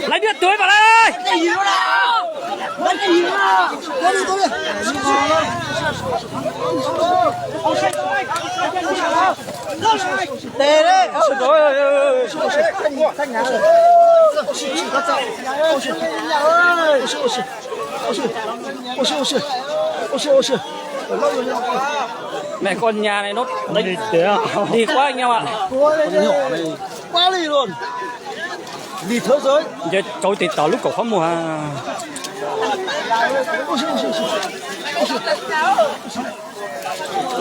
Lawv niag tuag mas lawm. Mẹ con nhà này nó đi quá anh em ạ. Quá đi luôn. Đi thế giới. Giờ trôi thì tỏ lúc cậu khó mua.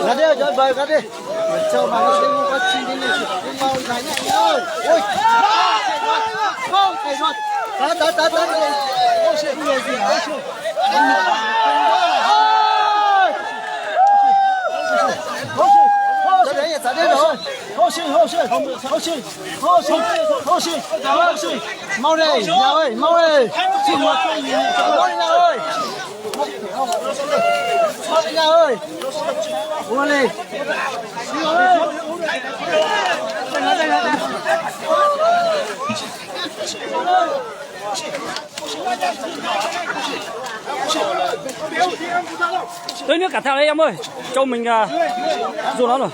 Gạt đi, cho bờ gạt đi. Sao mà nó đi mua quá chi đi mua mau dài nhẹ nhớ. Ôi. Không, thầy Duật. Tớ, tớ, tớ, tớ. Ôi, shit, người gì hả? Ôi. Ôi, shit, ôi, shit. Ôi, shit, ôi, shit. Ôi, shit, ôi, shit. Ôi, shit, ôi, shit. Ôi, shit. Ôi, shit, ôi, shit. Ôi, shit. Mau đi, nhà ơi, mau đi. Mau đi, nhà ơi. Mau đi, nhà ơi. Ua li. Ê, nước cả thằng đấy em ơi, cho mình à, dùng nó rồi.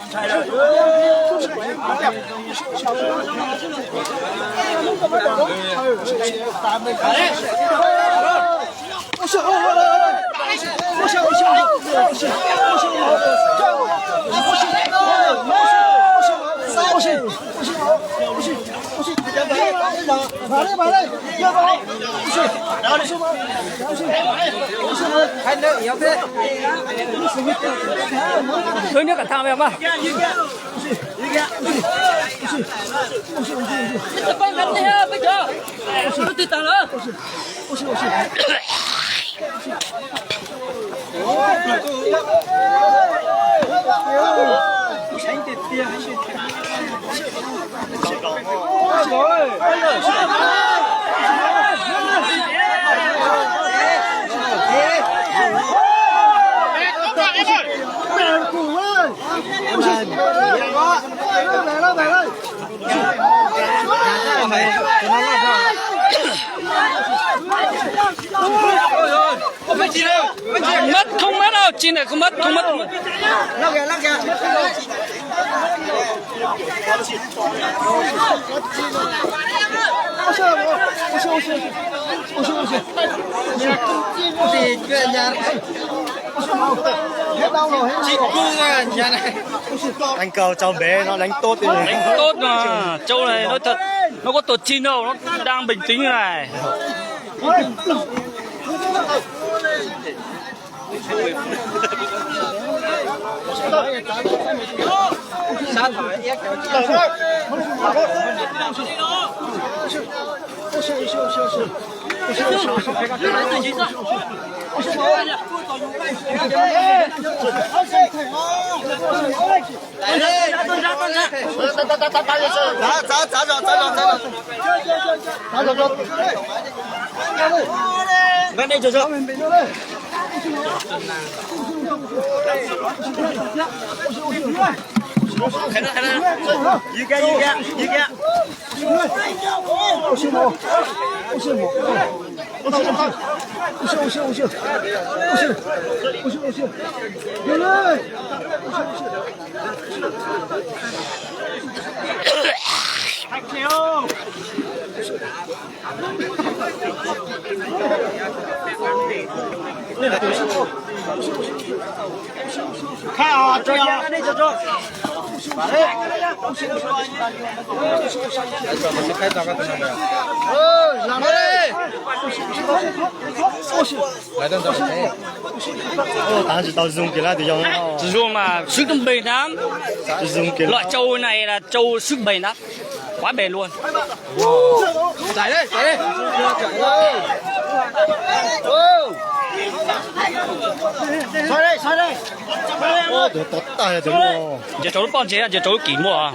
Ê, nước cả thằng đấy em ơi. Mất không mất đâu, chi này không mất, không mất, không mất. Đánh cầu châu bé nó đánh tốt thì. Đánh tốt mà, châu này nói thật, nó có tuột chi đâu, nó đang bình tĩnh này. Tsis tau zoo kiag lawm tus yau no. Tsis zoo mas xwb tub npe na. Tsis zoo kiag. Loại châu này là châu xwb npe na. Quá bền luôn. Ces rau lub poj ntse, ces rau lub kis muaj.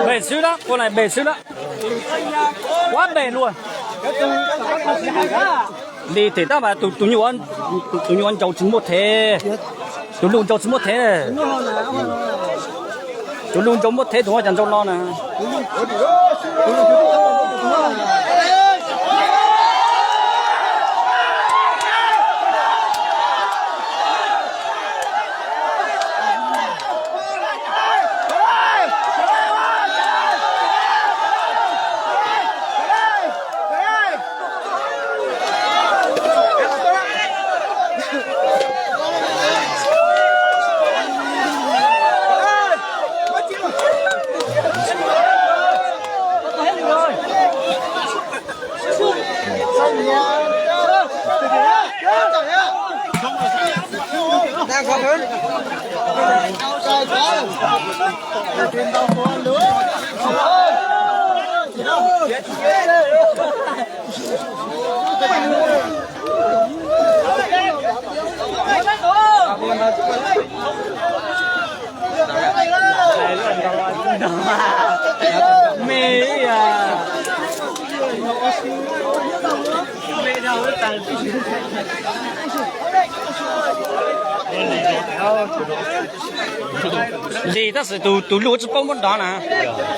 Npem xwb na, ua na npem xwb na. Ua npem luag. Li them tab mas tus, tus nyuj, tus nyuj ntsaus tsis muaj thev. Tus luj ntsaus tsis muaj thev. Tus luj ntsaus muaj thev, tus ua cas ntsaus no na. Lis tab sis tus, tus luj tsis paub muab ntov na.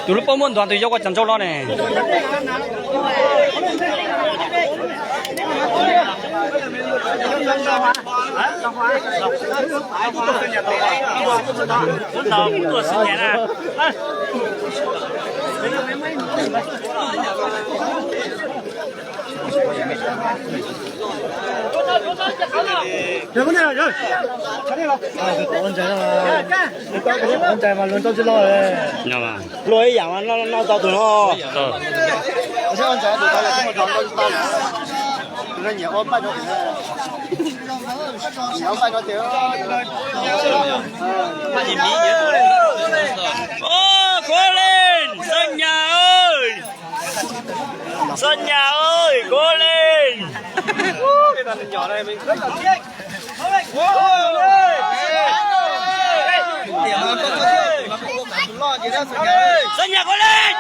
Tus luj paub muab ntov tus yau ua cas ntsaus no ne. Luag ib yam mas noj, noj tau tus no. Kov leej, Xeeb Nyas, Xeeb Nyas, kov leej. Xeeb Nyas kov leej.